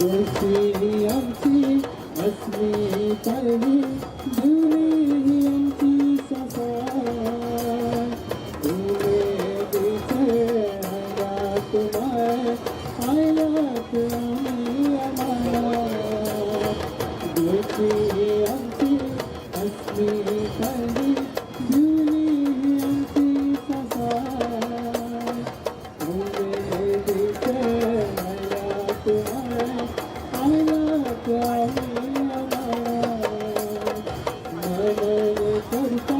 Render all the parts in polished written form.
गोंयची आमची अस्मिताय ही, दिवली ही आमची सासाय. उमेदीचे आयल्यात माय, आयल्यात आमी मानार. गोंयची आमची अस्मिताय ही, दिवली ही आमची सासाय. उमेदीचे आयल्यात माय, आयल्यात आमी मानार. मनन करता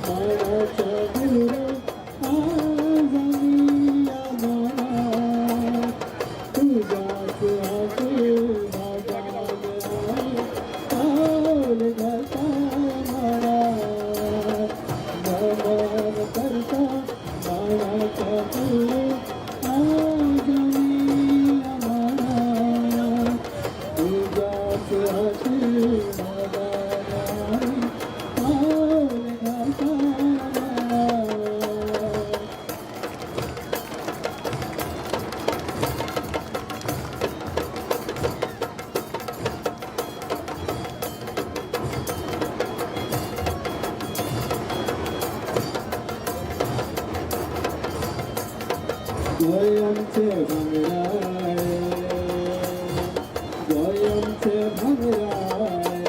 मानाच्या गुरू, आज आमी या मानार. तुझ्याच आशीर्वादान आमी पावल घालता मानार. नमन करता मानाच्या गुरू, आज आमी या मानार. तुझ्याच आशीर्वादान आमी पावल घालता मानार. गोंय आमचें भांगराळें, गोंय आमचें भांगराळें.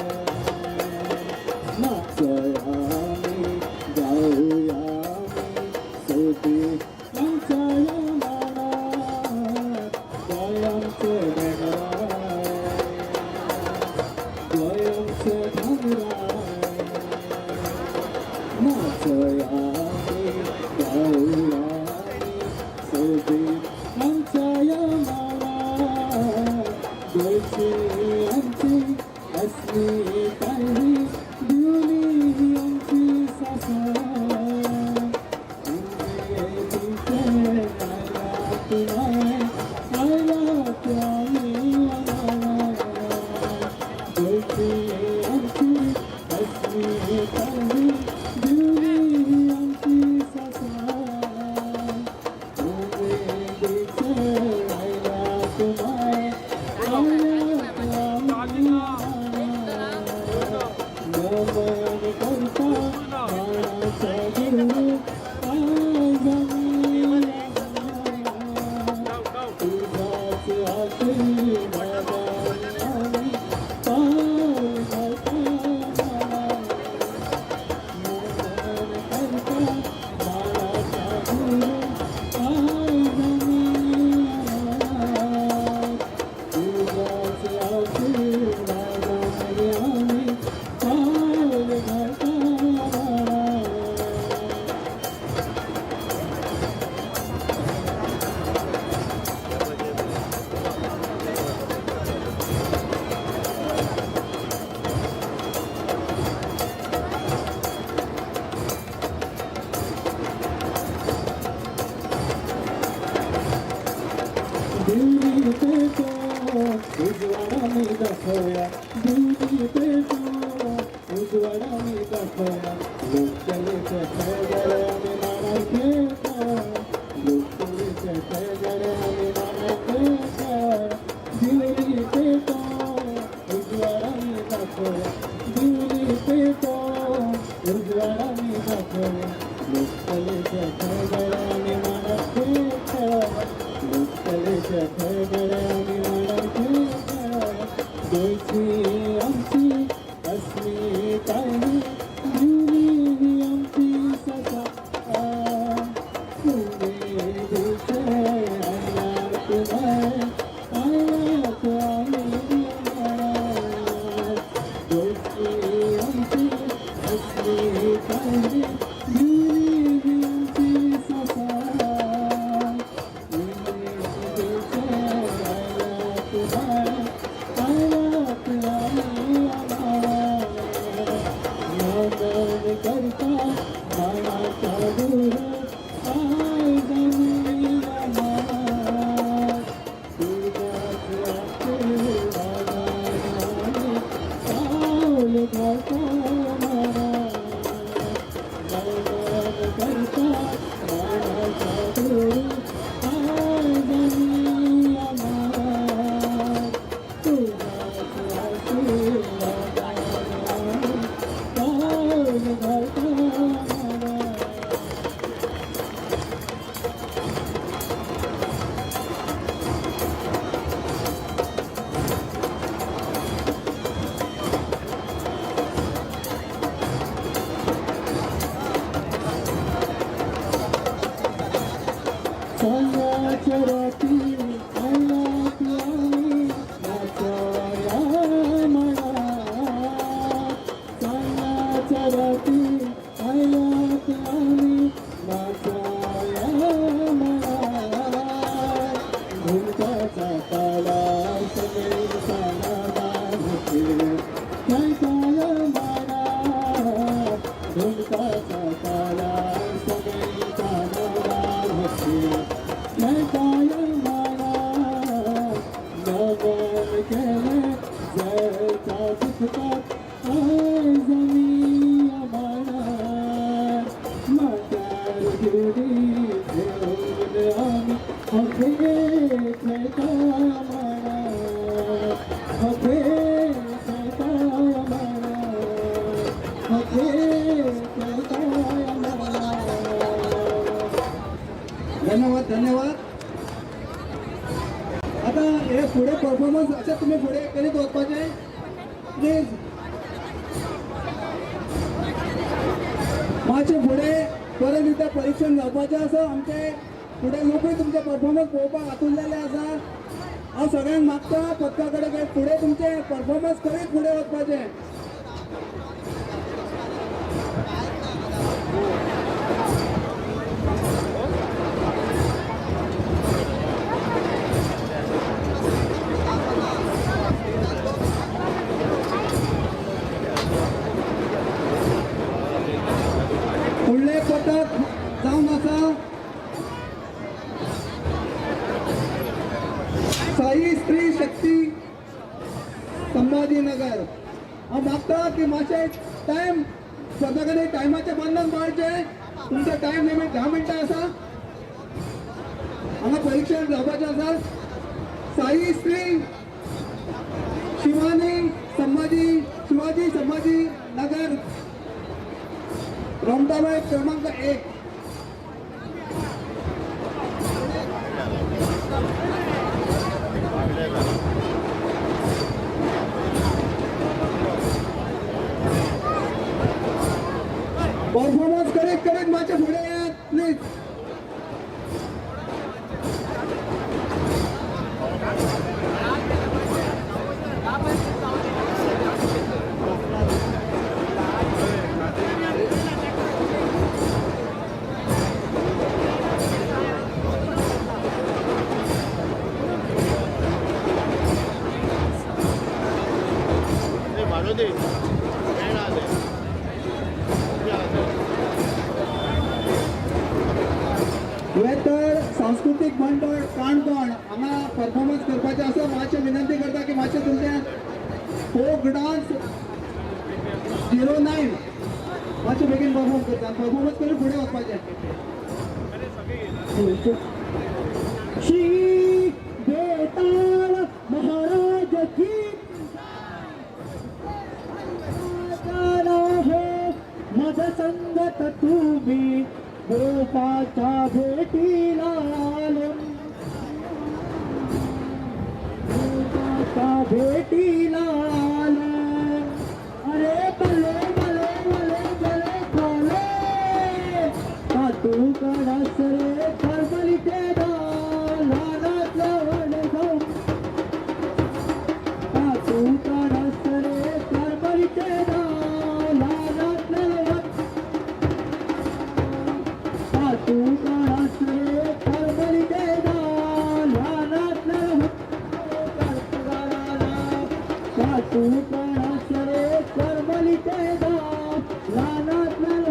नाचया आमी, गावया आमी, सोबीत आमच्या ह्या मानार. गोंय आमचें भांगराळें, गोंय आमचें भांगराळें. नाचया आमी, गावया आमी, सोबीत आमच्या ह्या मानार. गोंयची आमची अस्मिताय ही, दिवली ही आमची सासाय. उमेदीचे आयल्यात माय, आयल्यात आमी मानार. गोंयची आमची अस्मिताय ही, दिवली ही आमची सासाय. उमेदीचे आयल्यात माय, आयल्यात आमी मानार. नमन करता मानाचा गुरू, आज आमी या मानार. तुझ्याच आशीर्वादान आमी पावल घालता मानार. नमन करता मानाचा गुरू, आज आमी या मानार. तुझ्याच आशीर्वादान आमी पावल घालता मानार. दिवली पेटो उजवाड आमी दाखोवया, दिवली पेटो उजवाड आमी दाखोवया. लोककलेचे खेळगडे आमी मांडार खेळटा, लोककलेचे खेळगडे आमी मांडार खेळटा. दिवली पेटो उजवाड आमी दाखोवया, दिवली पेटो उजवाड आमी दाखोवया. लोककलेचे खेळगडे आमी मांडार खेळटा, लोककलेच्या खेळगडे आमी मांडार खेळटा. गोंयची आमची अस्मिताय ही, दिवली ही आमची सासाय. उमेदीचे आयल्यात माय, आयल्यात आमी मानार. गोंयची आमची अस्मिताय ही, दिवली ही आमची सासाय. उमेदीचे सांजाच्या राती आयल्यात आमी नाचोया मळार. सांजाच्या राती आयल्यात आमी नाचोया मळार. घुमटाचा ताला सगळे सारा बाजते खेळताय मारा. घुमटाचा ताला सगळे सारा बाजते खेळताय मारा. नमन केले जयच्या दुखतात आयज मी अमाणार. माथ्यार घुडी घेऊन आमी अखे खेळताय माणार. अखे खेळताय माणार. अखे खेळताय माणार. धन्यवाद, धन्यवाद. आता हे फुडें परफॉर्मन्स अशें तुमी फुडें करीत वचपाचें प्लीज. मातशें फुडें परत एकदां परिक्षण जावपाचें आसा. आमचे फुडें लोकूय तुमचे परफॉर्मन्स पळोवपाक आतुरलेले आसा. हांव सगळ्यांक मागता पथका कडेन काय फुडें तुमचे परफॉर्मन्स करीत फुडें वचपाचें. फुडलें पथक जावन आसा साई स्त्री शक्ती, संभाजीनगर. हांव मागता की मातशें टायम स्वता कडेन टायमाचें बंधन पाळचें. तुमचो टायम लिमीट 10 मिनटां आसा. हांगा परिक्षण जावपाचें आसा. साई स्त्री शिवानी संभाजी शिवाजी संभाजी नगर, रोमटामेळ क्रमांक 1. परफॉर्मन्स करीत करीत मातशें फुडें येयात प्लीज. मारुती वेळ आले. वेतर सांस्कृतीक मंडळ, काणकोण हांगा परफॉर्मन्स करपाचें आसा. मातशें विनंती करता की मातशें तुमचें फोक डान्स 09 मातशें बेगीन परफॉर्म करता. परफॉर्मन्स करून फुडें वचपाचें. श्री बेताळ महाराज की हो. मज संगत तुम्ही गोपाच्या भेटीला आलो. गोपाच्या भेटीला आलो. अरे भले भले भले भले भले का तू कडास रे करमलीचे लहानातलं व्हड जाऊ. का तू कडास रे करमलीचे लहानातलं व्हड. का तू कडास रे करमलीचे लहानातलं. का तू कडास रे करमलीचे लहानातलं.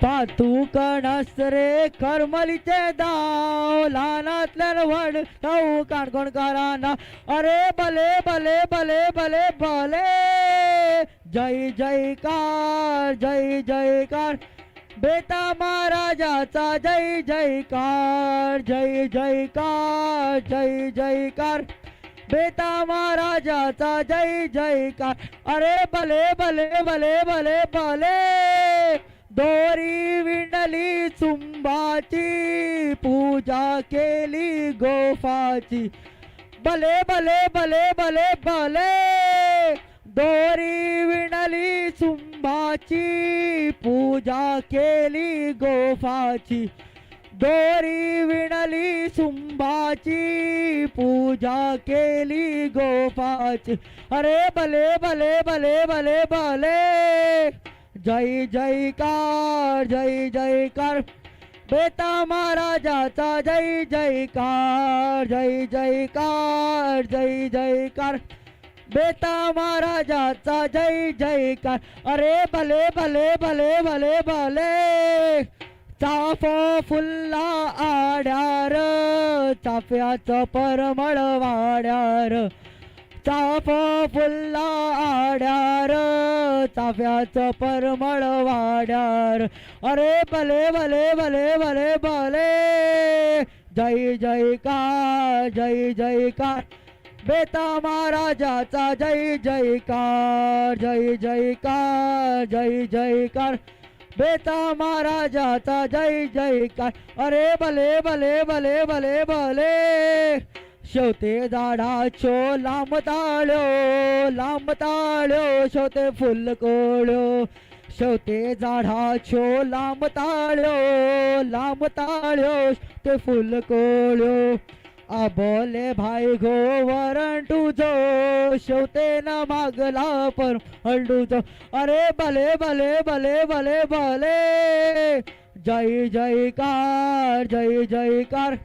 पातू कणस रे करमलीचे दाव लहानातल्या व्हड जाऊ काणकोणकारांना. अरे भले भले भले भले भले जय जयकार जय जयकार बेता महाराजाचा जय जयकार जय जयकार जय जयकार बेता महाराजाचा जय जयकार. अरे भले भले भले भले भले दोरी विणली सुंभाची पूजा केली गोफाची. भले भले भले भले भले दोरी विणली सुंभाची पूजा केली गोफाची. दोरी विणली सुंभाची, पूजा केली गोपाची. अरे भले भले भले भले भले, जय जयकार जय जयकार, बेता महाराजाचा जय जयकार, जय जयकार जय जयकार, बेता महाराजाचा जय जयकार. अरे भले भले भले भले भले, चाफो फुल्ला आड्यार, चाफ्याचं परमळ वाड्यार. चाफो फुल्ला आड्यार, चाफ्याचं परमळ वाड्यार. अरे भले भले भले भले भले, जय जयकार जय जयकार, बेता महाराजाचा जय जयकार, जय जयकार जय जयकार, बेता महाराजाचा जय जयकार. अरे भले भले भले भले भले, शेवते झाडाचो लांब ताळ्यो, लांब ताळ्यो, शेवते फुल कोळ्यो. शेवते झाडाचो लांब ताळ्यो, लांब ताळ्यो, ते फुल कोळ्यो. आबोले भाई गो वरण तुझो, शेवते ना मागला पर हळदूजो. अरे भले भले भले भले भले, जय जयकार जय जयकार,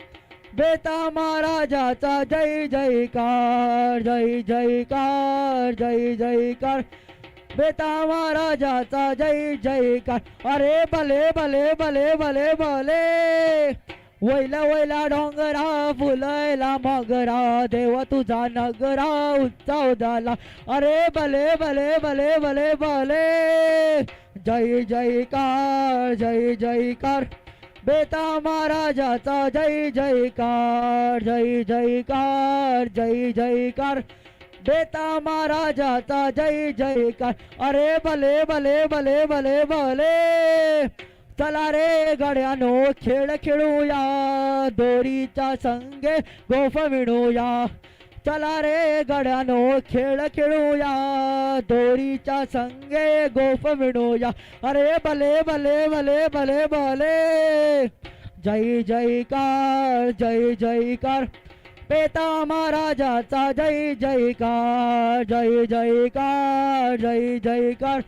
बेता महाराजाचा जय जयकार, जय जयकार जय जयकार, बेता महाराजाचा जय जयकार. अरे भले भले भले भले भले, वैला वैला डोंगरा फुलयला मगरा, देव तुझा नगरा उत्सव झाला. अरे भले भले भले भले भले, जय जयकार जय जयकार, बेता महाराजाचा जय जयकार, जय जयकार जय जयकार, बेता महाराजाचा जय जयकार. अरे भले भले भले भले भले, चला रे गड्यानो खेळ खेळूया, दोरीच्या संगे गोफ विणूया. चला रे गड्यानो खेळ खेळूया, दोरीच्या संगे गोफ विणूया. अरे भले भले भले भले भले, जय जयकार जय जयकार, बेता महाराजाचा जय जयकार, जय जयकार जय जयकार,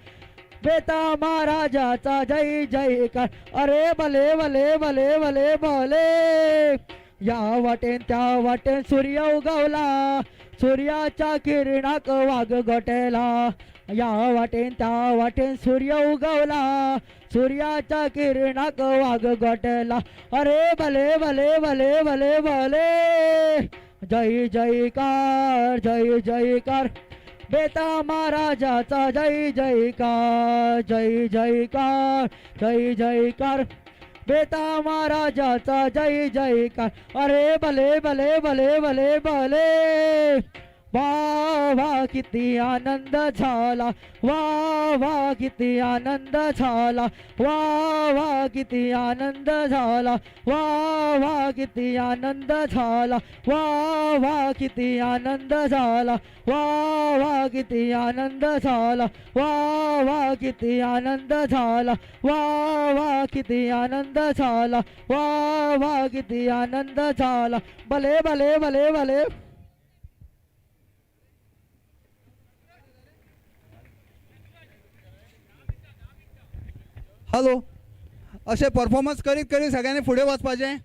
बेता महाराजाचा जय जयकार. अरे भले भले भले भले भले, या वाटेन त्या वाटेन सूर्य उगवला, सूर्याच्या किरणाक वाघ गोटेला. या वाटेन त्या वाटेन सूर्य उगवला, सूर्याच्या किरणाक वाघ गोटेला. अरे भले भले भले भले भले, जय जयकार जय जयकार, बेता महाराजाचा जय जयकार, जय जयकार जय जयकार, बेता महाराजाचा जय जयकार. अरे भले भले भले भले भले, वा वा किती आनंद झाला, वा वा किती आनंद झाला, वा वा किती आनंद झाला, वा वा किती आनंद झाला, वा वा किती आनंद झाला, वा वा किती आनंद झाला, वा वा किती आनंद झाला, वा वा किती आनंद झाला, वा वा किती आनंद झाला. भले भले भले भले. हॅलो, अशें परफॉर्मन्स करीत करीत सगळ्यांनी फुडें वचपाचें.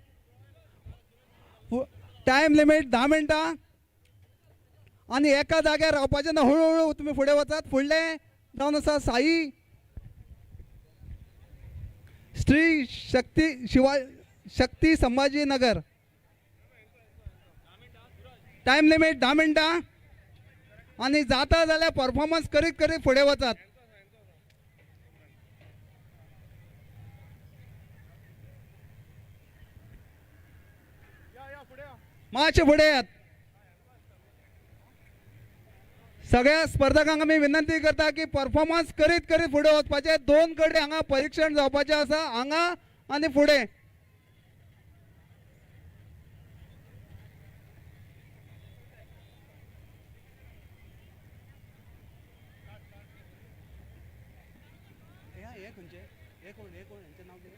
टायम लिमीट 10 मिनटां आनी एका जाग्यार रावपाचें ना, हळू हळू तुमी फुडें वचात. फुडलें जावन आसा साई स्त्री शक्ती शिवा शक्ती संभाजीनगर. टायम लिमीट 10 मिनटां आनी जाता जाल्यार परफॉर्मन्स करीत करीत फुडें वचात. मातशें फुडें येयात. सगळ्या स्पर्धकांक आमी विनंती करता की परफॉर्मन्स करीत करीत फुडें वचपाचें. 2 कडेन हांगा परिक्षण जावपाचें आसा, हांगा आनी फुडें. हे खंयचे? हे कोण? हे कोण? हेंचें नांव कितें?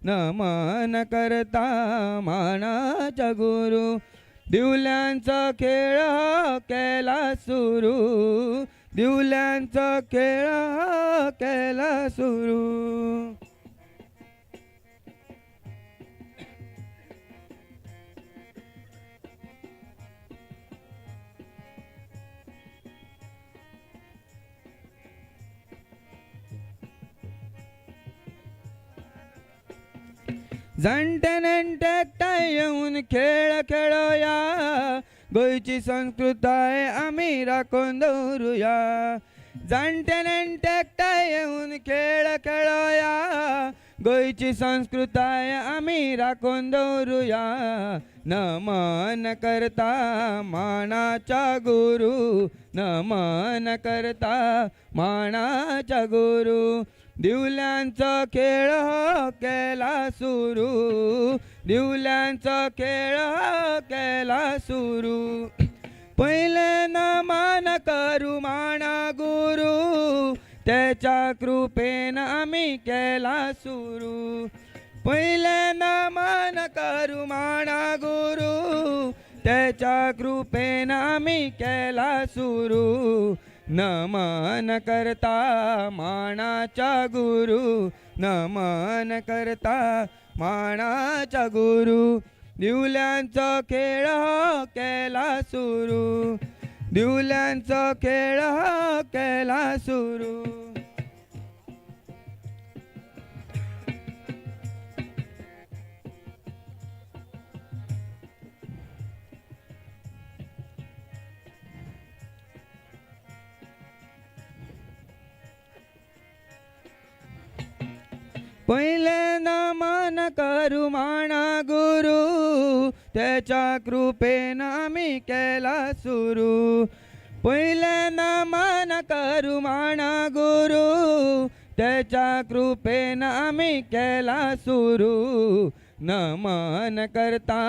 नमन करता मानाच्या गुरु. दिवल्यांचा खेळ हा केला सुरू, दिवल्यांचा खेळ हा केला सुरू. जाणटे नेणटे एकठांय येवन खेळ खेळोया, गोंयची संस्कृताय आमी राखून दवरुया. जाणटे नेणटे एकठांय येवन खेळ खेळोया, गोंयची संस्कृताय आमी राखून दवरुया. नमन करता मानाच्या गुरु, नमन करता मानाच्या गुरु. दिवल्यांचो खेळ हो केला सुरू, दिवल्यांचो खेळ हो केला सुरू. पयलें नमन करू माना गुरु, त्याच्या कृपेन आमी केला सुरू. पयलें नमन करू माना गुरु, त्याच्या कृपेन आमी केला सुरू. नमन करता मानाच्या गुरु, नमन करता मानाच्या गुरु. दिवल्यांचो खेळ हो केला सुरू, दिवल्यांचो खेळ हो केला सुरू. पयलें नमन करू माना गुरु, त्याच्या कृपेन आमी केला सुरू. पयलें नमन करू माना गुरु, त्याच्या कृपेन आमी केला सुरू. नमन करता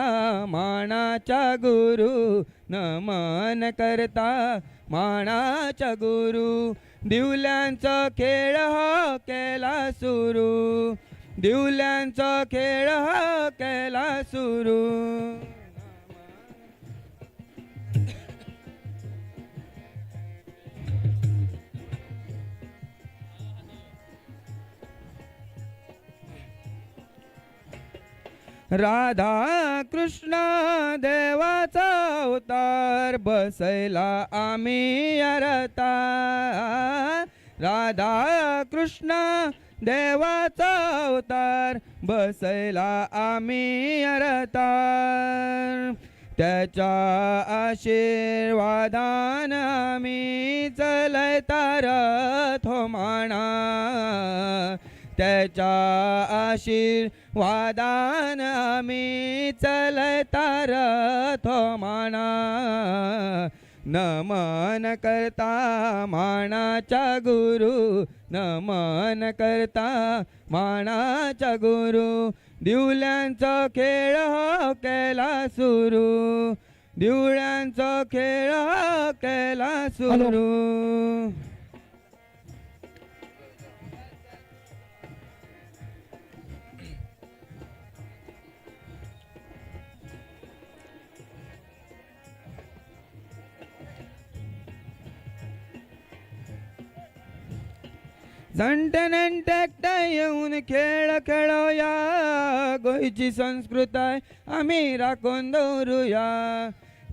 मानाच्या गुरु, नमन करता मानाच्या गुरु. दिवल्यांचो खेळ हो केला सुरू, दिवल्यांचो खेळ हो केला सुरू. राधा कृष्ण देवाचा अवतार, बसैला आम्ही अरता. राधा कृष्ण देवाचा अवतार, बसैला आम्ही अरतार. त्याच्या आशीर्वादान आम्ही चलता रथ हो माणा. त्याच्या आशीर्वादान आम्ही चलता रथ हो माणा. नमन करता मानाच्या गुरु, नमन करता मानाच्या गुरु. दिवल्यांचो खेळ हो केला सुरू, दिवळ्यांचो खेळ हो केला सुरू. जाणटे नेणटे एकठांय येवन खेळ खेळोया, गोंयची संस्कृताय आमी राखून दवरुया.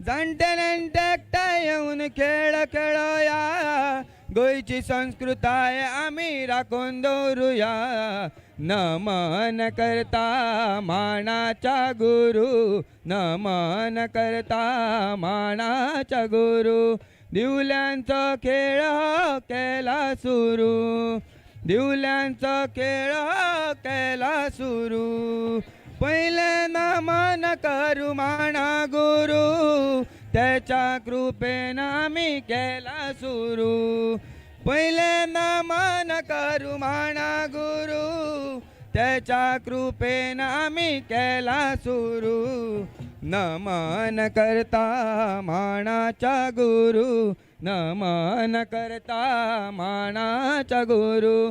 जाणटे नेणटे एकठांय येवन खेळ खेळोया, गोंयची संस्कृताय आमी राखून दवरुया. नमन करता मानाच्या गुरु, नमन करता मानाच्या गुरु. दिवल्यांचो खेळ हो केला सुरू, दिवल्यांचो खेळ हो केला सुरू. पयलें नमन करू माना गुरु, त्याच्या कृपेन आमी केला सुरू. पयलें नमन करू माना गुरु, त्याच्या कृपेन आमी केला सुरू. नमन करता मानाच्या गुरु, नमन करता मानाच्या गुरु.